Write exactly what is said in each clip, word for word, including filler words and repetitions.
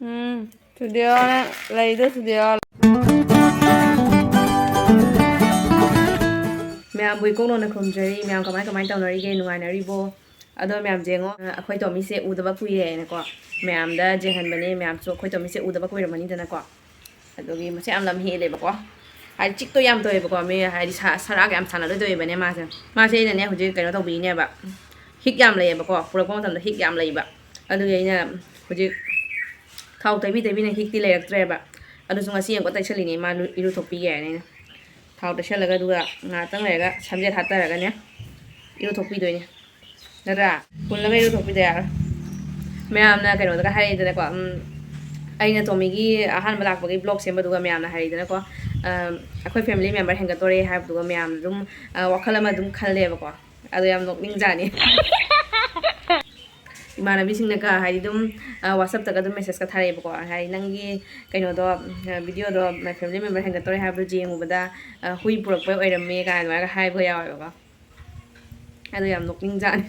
ꯎꯝ, studio ꯂꯩꯗꯣ studio. ꯃꯌꯥꯝꯕꯨ ꯏꯀꯣꯛ ꯅꯣꯟꯅ ꯈꯨꯝꯖꯔꯤ꯫ ꯃꯌꯥꯝ ꯀꯃꯥꯏ ꯀꯃꯥꯏ ꯇꯧꯅꯔꯤꯒꯦ? ꯅꯨꯡꯉꯥꯏꯅꯔꯤꯕꯣ? ꯑꯗꯣ ꯃꯌꯥꯝ ꯌꯦꯡꯉꯣ, ꯑꯩꯈꯣꯏ ꯇꯣꯝꯕꯤꯁꯦ ꯎꯗꯕ ꯀꯨꯏꯔꯦꯅꯀꯣ, ꯃꯌꯥꯝꯗ ꯌꯦꯡꯍꯟꯕꯅꯦ꯫ ꯃꯌꯥꯝꯁꯨ ꯑꯩꯈꯣꯏ ꯇꯣꯝꯕꯤꯁꯦ ꯎꯗꯕ ꯀꯨꯏꯔꯝꯃꯅꯤꯗꯅꯀꯣ꯫ ꯑꯗꯨꯒꯤ ꯃꯁꯤ ꯌꯥꯝ ꯂꯝ ꯍꯦꯜꯂꯦꯕꯀꯣ, ꯍꯥꯏꯗꯤ ꯆꯤꯛꯇꯣ ꯌꯥꯝ ꯇꯧꯋꯦꯕꯀꯣ꯫ ꯃꯤ ꯍꯥꯏꯗꯤ ꯁ-, ꯁꯔꯥꯒ ꯌꯥꯝ ꯁꯥꯟꯅꯗꯣꯏ ꯇꯧꯋꯦꯕꯅꯦ ꯃꯥꯁꯦ꯫ ꯃꯥꯁꯦ ꯑꯩꯅꯅꯦ ꯍꯧꯖꯤꯛ ꯀꯩꯅꯣ ꯇꯧꯕꯤꯅꯦꯕ, ꯍꯤꯛ ꯌꯥꯝ ꯂꯩꯌꯦꯕꯀꯣ, ꯄꯨꯔꯛꯄ ꯃꯇꯝꯗ ꯍꯤꯛ ꯌꯥꯝ ꯂꯩꯕ꯫ ꯑꯗꯨꯒꯤ ꯑꯩꯅ ꯍꯧꯖꯤꯛ ꯊꯥꯎ ꯇꯩꯕꯤ ꯇꯩꯕꯤꯅ ꯍꯤꯛꯇꯤ ꯂꯩꯔꯛꯇ꯭ꯔꯦꯕ꯫ ꯑꯗꯨꯁꯨ ꯉꯁꯤ ꯑꯃꯨꯛꯀ ꯇꯩꯁꯜꯂꯤꯅꯦ, ꯃꯥ ꯂꯨ-, ꯏꯔꯨꯊꯣꯛꯄꯤꯒꯦ ꯍꯥꯏꯅ ꯑꯩꯅ꯫ ꯊꯥꯎ ꯇꯩꯁꯜꯂꯒ ꯑꯗꯨꯒ ꯉꯥꯏꯍꯥꯛꯇꯪ ꯂꯩꯔꯒ ꯁꯝꯖꯦꯠ ꯍꯥꯠꯇꯔꯒꯅꯦ ꯏꯔꯨꯊꯣꯛꯄꯤꯗꯣꯏꯅꯦ꯫ ꯅꯠꯇ꯭ꯔꯥ? ꯍꯨꯜꯂꯒ ꯏꯔꯨꯊꯣꯛꯄꯤꯗ ꯌꯥꯔꯣꯏ꯫ ꯃꯌꯥꯝꯅ ꯀꯩꯅꯣꯗꯒ ꯍꯥꯏꯔꯛꯏꯗꯅꯀꯣ, ꯎꯝ, ꯑꯩꯅ ꯇꯣꯝꯃꯤꯒꯤ ꯑꯍꯥꯟꯕ ꯂꯥꯛꯄꯒꯤ ꯕ꯭ꯂꯣꯛ ꯁꯦꯝꯕꯗꯨꯒ ꯃꯌꯥꯝꯅ ꯍꯥꯏꯔꯛꯏꯗꯅꯀꯣ, ꯑꯝ, ꯑꯩꯈꯣꯏ ꯐꯦꯃꯤꯂꯤ ꯃꯦꯝꯕꯔ ꯍꯦꯟꯒꯠꯇꯣꯔꯦ ꯍꯥꯏꯕꯗꯨꯒ ꯃꯌꯥꯝꯅ ꯑꯗꯨꯝ, ꯑ, ꯋꯥꯈꯜ ꯑꯃ ꯑꯗꯨꯝ ꯈꯜꯂꯦꯕꯀꯣ꯫ ꯑꯗꯣ ꯌꯥꯝ ꯅꯣꯛꯅꯤꯡꯖꯥꯠꯅꯤ꯫ ꯏꯃꯥꯟꯅꯕꯤꯁꯤꯡꯅꯒ ꯍꯥꯏꯗꯤ ꯑꯗꯨꯝ, ꯑ, WhatsApp-ꯇꯒ ꯑꯗꯨꯝ message-ꯀ ꯊꯥꯔꯛꯑꯦꯕꯀꯣ, ꯍꯥꯏꯗꯤ "ꯅꯪꯒꯤ ꯀꯩꯅꯣꯗꯣ, ꯑ, video-ꯗꯣ ꯐꯦꯃꯤꯂꯤ ꯃꯦꯝꯕꯔ ꯍꯦꯟꯒꯠꯇꯣꯔꯦ ꯍꯥꯏꯕꯗꯨ ꯌꯦꯡꯉꯨꯕꯗ, ꯑ, ꯍꯨꯏ ꯄꯨꯔꯛꯄ ꯑꯣꯏꯔꯝꯃꯦ" ꯀꯥꯏꯅ ꯑꯗꯨꯃꯥꯏꯅ ꯍꯥꯏꯕꯒ ꯌꯥꯎꯋꯦꯕꯀꯣ꯫ ꯑꯗꯣ ꯌꯥꯝ ꯅꯣꯛꯅꯤꯡꯖꯥꯠꯅꯤ꯫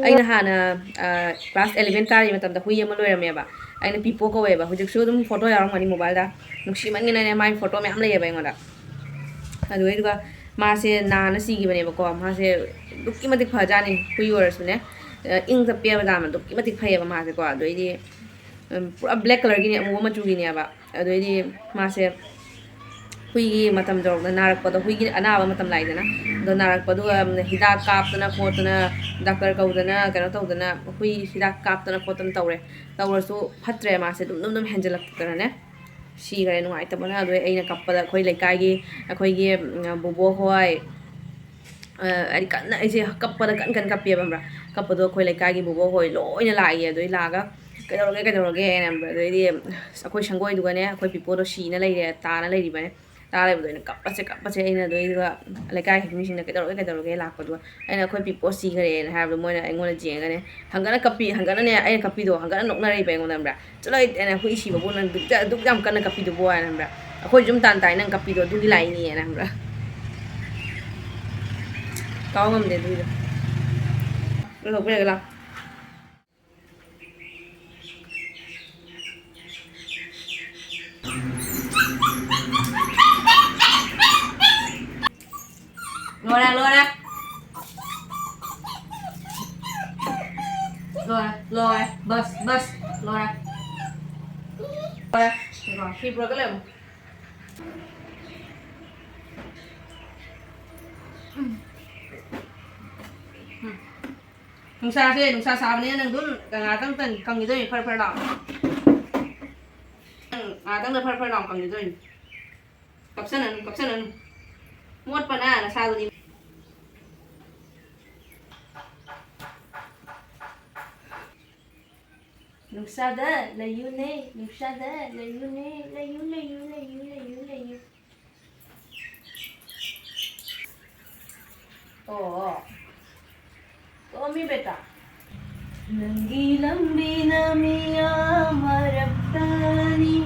ꯑꯩꯅ ꯍꯥꯟꯅ, ꯑ, class eleven ꯀꯥꯔꯤ ꯃꯇꯝꯗ ꯍꯨꯏ ꯑꯃ ꯂꯣꯏꯔꯝꯃꯦꯕ꯫ ꯑꯩꯅ ꯄꯤꯄꯣ ꯀꯧꯋꯦꯕ꯫ ꯍꯧꯖꯤꯛꯁꯨ ꯑꯗꯨꯝ photo ꯌꯥꯎꯔꯝꯒꯅꯤ mobile-ꯗ꯫ ꯅꯨꯡꯁꯤꯃꯟꯒꯤꯅꯅꯦ ꯃꯥꯒꯤ photo ꯃꯌꯥꯝ ꯂꯩꯌꯦꯕ ꯑꯩꯉꯣꯟꯗ꯫ ꯑꯗꯨꯗꯩꯗꯨꯒ ꯃꯥꯁꯦ ꯅꯥꯅ ꯁꯤꯈꯤꯕꯅꯦꯕꯀꯣ꯫ ꯃꯥꯁꯦ ꯑꯗꯨꯛꯀꯤ ꯃꯇꯤꯛ ꯐꯖꯥꯠꯅꯤ, ꯍꯨꯏ ꯑꯣꯏꯔꯁꯨꯅꯦ꯫ ꯑ, ꯏꯪ ꯇꯞꯄꯦꯕ ꯌꯥꯝꯅ, ꯑꯗꯨꯛꯀꯤ ꯃꯇꯤꯛ ꯐꯩꯌꯦꯕ ꯃꯥꯁꯦꯀꯣ꯫ ꯑꯗꯨꯗꯩꯗꯤ, ꯎꯝ, ꯄꯨꯔꯥ black colour-ꯒꯤꯅꯦ, ꯑꯃꯨꯕ ꯃꯆꯨꯒꯤꯅꯦꯕ꯫ ꯑꯗꯨꯗꯩꯗꯤ ꯃꯥꯁꯦ ꯍꯨꯏꯒꯤ ꯃꯇꯝ ꯌꯧꯔꯛꯄꯗ, ꯅꯥꯔꯛꯄꯗꯣ, ꯍꯨꯏꯒꯤ ꯑꯅꯥꯕ ꯃꯇꯝ ꯂꯥꯛꯏꯗꯅ, ꯑꯗꯣ ꯅꯥꯔꯛꯄꯗꯨꯒ ꯍꯤꯗꯥꯛ ꯀꯥꯞꯇꯅ ꯈꯣꯠꯇꯅ, ꯗꯥꯛꯇꯔ ꯀꯧꯗꯅ, ꯀꯩꯅꯣ ꯇꯧꯗꯅ, ꯍꯨꯏ ꯍꯤꯗꯥꯛ ꯀꯥꯞꯇꯅ ꯈꯣꯠꯇꯅ ꯇꯧꯔꯦ꯫ ꯇꯧꯔꯁꯨ ꯐꯠꯇ꯭ꯔꯦ, ꯃꯥꯁꯦ ꯑꯗꯨꯝ, ꯑꯗꯨꯝ, ꯑꯗꯨꯝ ꯍꯦꯟꯖꯜꯂꯛꯇꯅꯅꯦ ꯁꯤꯈꯔꯦ ꯅꯨꯡꯉꯥꯏꯇꯕꯅ꯫ ꯑꯗꯨꯗꯩ ꯑꯩꯅ ꯀꯞꯄꯗ ꯑꯩꯈꯣꯏ ꯂꯩꯀꯥꯏꯒꯤ, ꯑꯩꯈꯣꯏꯒꯤ, ꯎꯝ, ꯕꯣꯕꯣꯛ ꯍꯣꯏ, ꯑ, ꯍꯥꯏꯗꯤ ꯀꯟꯅ ꯑꯩꯁꯦ ꯀꯞꯄꯗ ꯀꯟ ꯀꯟ ꯀꯞꯄꯦꯕ, ꯈꯪꯕ꯭ꯔꯥ? ꯀꯞꯄꯗꯣ ꯑꯩꯈꯣꯏ ꯂꯩꯀꯥꯏꯒꯤ ꯕꯣꯕꯣꯛ ꯍꯣꯏ ꯂꯣꯏꯅ ꯂꯥꯛꯏ꯫ ꯑꯗꯨꯗꯩ ꯂꯥꯛꯑꯒ, "ꯀꯩꯗꯧꯔꯒꯦ, ꯀꯩꯗꯧꯔꯒꯦ?" ꯍꯥꯏꯅ꯫ ꯑꯗꯩꯗꯤ ꯑꯩꯈꯣꯏ ꯁꯪꯒꯣꯏꯗꯨꯒꯅꯦ ꯑꯩꯈꯣꯏ ꯄꯤꯄꯣꯗꯣ ꯁꯤꯅ ꯂꯩꯔꯦ, ꯇꯥꯅ ꯂꯩꯔꯤꯕꯅꯦ꯫ ꯇꯥ ꯂꯩꯕꯗꯣ ꯑꯩꯅ ꯀꯞꯄꯁꯦ, ꯀꯞꯄꯁꯦ꯫ ꯑꯩꯅ ꯑꯗꯨꯗꯩꯗꯨꯒ ꯂꯩꯀꯥꯏꯒꯤ ꯃꯤꯁꯤꯡꯅ "ꯀꯩꯗꯧꯔꯒꯦ, ꯀꯩꯗꯧꯔꯒꯦ?" ꯂꯥꯛꯄꯗꯨꯒ ꯑꯩꯅ "ꯑꯩꯈꯣꯏ ꯄꯤꯄꯣ ꯁꯤꯈꯔꯦꯅ" ꯍꯥꯏꯕꯗꯣ ꯃꯣꯏꯅ ꯑꯩꯉꯣꯟꯗ ꯌꯦꯡꯉꯒꯅꯦ ꯍꯪꯒꯠꯅ ꯀꯞꯄꯤ, ꯍꯪꯒꯠꯅꯅꯦ ꯑꯩꯅ ꯀꯞꯄꯤꯗꯣ ꯍꯪꯒꯠꯅ ꯅꯣꯛꯅꯔꯤꯕ ꯑꯩꯉꯣꯟꯗ, ꯈꯪꯕ꯭ꯔꯥ? "ꯆꯠꯂꯣ, ꯑꯩꯅ ꯍꯨꯏ ꯁꯤꯕꯕꯨ ꯅꯪ ꯗꯨꯛ ꯌꯥꯝ ꯀꯟꯅ ꯀꯞꯄꯤꯗꯨꯕꯨ?" ꯍꯥꯏꯅ, ꯈꯪꯕ꯭ꯔꯥ? "ꯑꯩꯈꯣꯏꯁꯨ ꯑꯗꯨꯝ ꯇꯥꯟ ꯇꯥꯏ ꯅꯪ ꯀꯞꯄꯤꯗꯣ, ꯑꯗꯨꯒꯤ ꯂꯥꯛꯏꯅꯦꯅ", ꯈꯪꯕ꯭ꯔꯥ? ꯀꯥꯎ ꯉꯝꯗꯦ ꯑꯗꯨꯒꯤꯗꯣ꯫ ꯂꯧꯊꯣꯛꯄꯤꯔꯒꯦ ꯂꯥꯎ꯫ ꯂꯣꯏꯔꯦ, ꯂꯣꯏꯔꯦ꯫ ꯂꯣꯏꯔꯦ, ꯂꯣꯏꯔꯦ꯫ Bus, bus. ꯂꯣꯏꯔꯦ꯫ ꯂꯣꯏꯔꯦ꯫ ꯁꯤꯀꯣ, ꯁꯤ ꯄꯨꯔꯒ ꯂꯩꯔꯝꯃꯣ꯫ ꯎꯝ꯫ ꯎꯝ꯫ ꯅꯨꯡꯁꯥꯁꯦ, ꯅꯨꯡꯁꯥ ꯁꯥꯕꯅꯤꯅ ꯅꯪ ꯑꯗꯨꯝ ꯉꯥꯏꯍꯥꯛꯇꯪ ꯀꯪꯈꯤꯗꯣꯏꯅꯤ, ꯐꯔ ꯐꯔ ꯂꯥꯎ꯫ ꯅꯪ ꯉꯥꯏꯍꯥꯛꯇꯪꯗ ꯐꯔ ꯐꯔ ꯂꯥꯎ ꯀꯪꯈꯤꯗꯣꯏꯅꯤ꯫ ꯀꯞꯁꯟꯅꯅꯨ, ꯀꯞꯁꯟꯅꯅꯨ꯫ ꯃꯣꯠꯄꯅ ꯅꯁꯥꯗꯨꯅꯤ꯫ ꯅꯨꯡꯁꯥꯗ ꯂꯩꯌꯨꯅꯦ, ꯅꯨꯡꯁꯥꯗ ꯂꯩꯌꯨꯅꯦ, ꯂꯩꯌꯨ, ꯂꯩꯌꯨ, ꯂꯩꯌꯨ, ꯂꯩꯌꯨ, ꯂꯩꯌꯨ꯫ ꯑꯣ, ꯑꯣ꯫ ꯇꯣꯝꯃꯤ ꯕꯦꯇꯥ꯫ ꯅꯪꯒꯤ ꯂꯝꯕꯤꯅ ꯃꯤꯌꯥꯝ ꯃꯔꯛꯇꯅꯤ,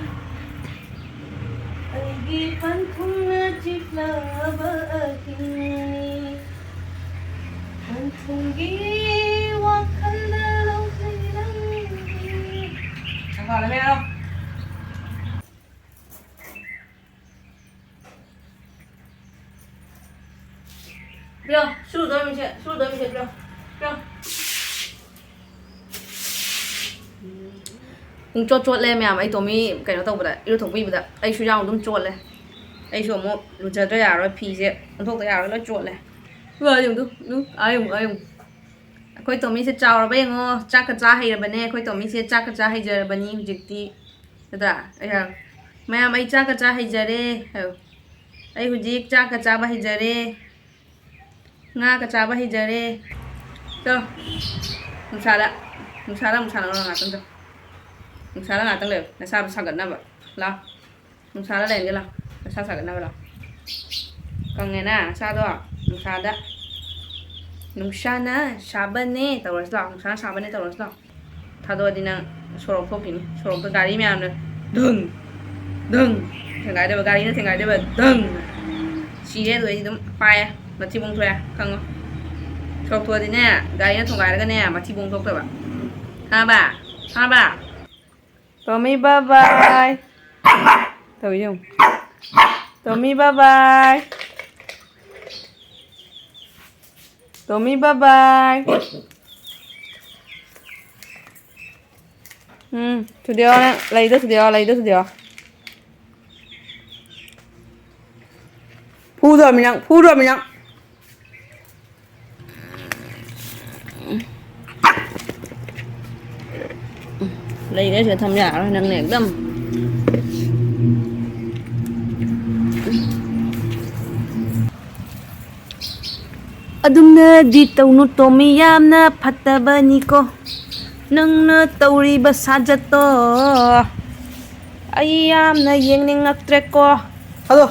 ꯑꯩꯒꯤ ꯄꯟꯊꯨꯡꯅ ꯆꯤꯛꯂꯕ ꯑꯍꯤꯡꯅꯤ, ꯄꯟꯊꯨꯡꯒꯤ ꯋꯥꯈꯜꯗ ꯂꯧꯊꯩ ꯅꯪꯒꯤ꯫ ꯁꯪꯒꯥꯗ ꯃꯌꯥꯝ꯫ ꯄꯤꯌꯣ, ꯁꯨꯗꯣꯏ ꯃꯤꯁꯦ, ꯁꯨꯗꯣꯏ ꯃꯤꯁꯦ ꯄꯤꯌꯣ, ꯄꯤꯌꯣ꯫ ꯄꯨꯡ ꯆꯣꯠ ꯆꯣꯠꯂꯦ ꯃꯌꯥꯝ, ꯑꯩ ꯇꯣꯝꯃꯤ ꯀꯩꯅꯣ ꯇꯧꯕꯗ, ꯏꯔꯨ ꯊꯣꯛꯄꯤꯕꯗ ꯑꯩꯁꯨ ꯌꯥꯎꯅ ꯑꯗꯨꯝ ꯆꯣꯠꯂꯦ꯫ ꯑꯩꯁꯨ ꯑꯃꯨꯛ ꯂꯨꯖꯗ꯭ꯔ ꯌꯥꯔꯣꯏ, ꯐꯤꯁꯦ ꯑꯣꯟꯊꯣꯛꯇ ꯌꯥꯔꯣꯏ, ꯂꯣꯏ ꯆꯣꯠꯂꯦ꯫ ꯑꯥ ꯌꯦꯡꯉꯨ, ꯑꯥ ꯌꯦꯡꯉꯨ, ꯑꯥ ꯌꯦꯡꯉꯨ꯫ ꯑꯩꯈꯣꯏ ꯇꯣꯝꯃꯤꯁꯦ ꯆꯥꯎꯔꯕ ꯌꯦꯡꯉꯣ, ꯆꯥꯛꯀ ꯆꯥ ꯍꯩꯔꯕꯅꯦ꯫ ꯑꯩꯈꯣꯏ ꯇꯣꯝꯃꯤꯁꯦ ꯆꯥꯛꯀ ꯆꯥ ꯍꯩꯖꯔꯕꯅꯤ ꯍꯧꯖꯤꯛꯇꯤ꯫ ꯅꯠꯇ꯭ꯔꯥ? ꯑꯩ ꯍꯥꯏ-, "ꯃꯌꯥꯝ, ꯑꯩ ꯆꯥꯛꯀ ꯆꯥ ꯍꯩꯖꯔꯦ" ꯍꯥꯏꯌꯣ꯫ "ꯑꯩ ꯍꯧꯖꯤꯛ ꯆꯥꯛꯀ ꯆꯥꯕ ꯍꯩꯖꯔꯦ, ꯉꯥꯒ ꯆꯥꯕ ꯍꯩꯖꯔꯦ"꯫ ꯆꯣ, ꯅꯨꯡꯁꯥꯗ, ꯅꯨꯡꯁꯥꯗ ꯑꯃꯨꯛ ꯁꯥꯟꯅꯔꯨꯔꯣ ꯉꯥꯛꯇꯪ ꯆꯣ꯫ ꯅꯨꯡꯁꯥꯗ ꯉꯥꯛꯇꯪ ꯂꯩꯌꯨ, ꯅꯁꯥꯗꯣ ꯁꯥꯒꯠꯅꯕ꯫ ꯂꯥꯎ꯫ ꯅꯨꯡꯁꯥꯗ ꯂꯩꯔꯒꯦ ꯂꯥꯎ꯫ ꯅꯁꯥ ꯁꯥꯒꯠꯅꯕ ꯂꯥꯎ꯫ ꯀꯪꯉꯦꯅ ꯅꯁꯥꯗꯣ꯫ ꯅꯨꯡꯁꯥꯗ꯫ ꯅꯨꯡꯁꯥꯅ ꯁꯥꯕꯅꯦ ꯇꯧꯔꯁꯤ ꯂꯥꯎ꯫ ꯅꯨꯡꯁꯥꯅ ꯁꯥꯕꯅꯦ ꯇꯧꯔꯁꯤ ꯂꯥꯎ꯫ ꯊꯥꯗꯣꯛꯑꯗꯤ ꯅꯪ ꯁꯣꯔꯣꯛ ꯊꯣꯛꯈꯤꯅꯤ꯫ ꯁꯣꯔꯣꯛꯇ ꯒꯥꯔꯤ ꯃꯌꯥꯝꯅ ꯙꯪ, ꯙꯪ ꯊꯦꯡꯒꯥꯏꯗꯣꯏꯕ, ꯒꯥꯔꯤꯅ ꯊꯦꯡꯒꯥꯏꯗꯣꯏꯕ, ꯙꯪ꯫ ꯁꯤꯔꯦ ꯑꯗꯨ ꯑꯩꯗꯤ ꯑꯗꯨꯝ ꯄꯥꯏꯔꯦ꯫ ꯃꯊꯤꯕꯣꯡ ꯊꯣꯛꯑꯦ, ꯈꯪꯉꯣ꯫ ꯁꯣꯔꯣꯛ ꯊꯣꯛꯑꯗꯤꯅꯦ, ꯒꯥꯔꯤꯅ ꯊꯣꯡꯒꯥꯏꯔꯒꯅꯦ, ꯃꯊꯤꯕꯣꯡ ꯊꯣꯛꯇꯣꯏꯕ꯫ ꯈꯪꯉꯕ? ꯈꯪꯉꯕ? ꯇꯣꯝꯃꯤ, bye bye꯫ ꯇꯧꯔꯤ ꯌꯦꯡꯉꯨ꯫ ꯇꯣꯝꯃꯤ, bye bye꯫ ꯇꯣꯝꯃꯤ, bye bye. ꯎꯝ, ꯊꯨꯗꯦꯛꯑꯣ ꯅꯪ꯫ ꯂꯩꯗꯣ ꯊꯨꯗꯦꯛꯑꯣ, ꯂꯩꯗꯣ ꯊꯨꯗꯦꯛꯑꯣ꯫ ꯐꯨꯗꯣꯔꯃꯤ ꯅꯪ, ꯐꯨꯗꯣꯔꯃꯤ ꯅꯪ꯫ ꯂꯩꯗꯣ ꯁꯤꯗ ꯊꯝ ꯌꯥꯔꯔꯣꯏ ꯅꯪꯅ ꯑꯦꯛꯗꯝ꯫ ꯑꯗꯨꯝꯅꯗꯤ ꯇꯧꯅꯨ ꯇꯣꯝꯃꯤ, ꯌꯥꯝꯅ ꯐꯠꯇꯕꯅꯤꯀꯣ ꯅꯪꯅ ꯇꯧꯔꯤꯕ ꯁꯥꯖꯠꯇꯣ꯫ ꯑꯩ ꯌꯥꯝꯅ ꯌꯦꯡꯅꯤꯡꯉꯛꯇ꯭ꯔꯦꯀꯣ꯫ ꯑꯗꯣ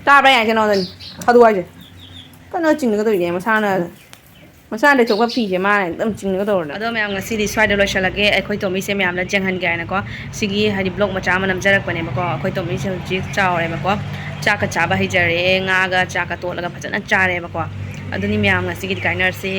ꯇꯥꯕ꯭ꯔꯥ ꯌꯥꯏꯁꯦ ꯅꯉꯣꯟꯗꯅꯤ? ꯊꯥꯗꯣꯛꯑꯣ ꯍꯥꯏꯁꯦ꯫ ꯀꯩꯅꯣ ꯆꯤꯡꯅꯒꯗꯧꯔꯤꯅꯦ ꯃꯁꯥꯅ꯫ ꯃꯁꯥꯅ ꯂꯩꯊꯣꯛꯄ ꯐꯤꯁꯦ ꯃꯥꯅ ꯑꯗꯨꯝ ꯆꯤꯡꯅꯒꯗꯧꯔꯅꯦ꯫ ꯑꯗꯣ ꯃꯌꯥꯝ ꯉꯁꯤꯗꯤ ꯁ꯭ꯋꯥꯏꯗ ꯂꯣꯏꯁꯤꯜꯂꯒꯦ꯫ ꯑꯩꯈꯣꯏ ꯇꯣꯝꯕꯤꯁꯦ ꯃꯌꯥꯝꯅ ꯌꯦꯡꯍꯟꯒꯦ ꯍꯥꯏꯅꯀꯣ꯫ ꯁꯤꯒꯤ ꯍꯥꯏꯗꯤ vlog ꯃꯆꯥ ꯑꯃ ꯅꯝꯖꯔꯛꯄꯅꯦꯕꯀꯣ꯫ ꯑꯩꯈꯣꯏ ꯇꯣꯝꯕꯤꯁꯦ ꯍꯧꯖꯤꯛ ꯆꯥꯎꯔꯦꯕꯀꯣ꯫ ꯆꯥꯛꯀ ꯆꯥꯕ ꯍꯩꯖꯔꯦ꯫ ꯉꯥꯒ ꯆꯥꯛꯀ ꯇꯣꯠꯂꯒ ꯐꯖꯅ ꯆꯥꯔꯦꯕꯀꯣ꯫ ꯑꯗꯨꯅꯤ ꯃꯌꯥꯝ ꯉꯁꯤꯒꯤꯗꯤ ꯀꯥꯏꯅꯔꯁꯤ꯫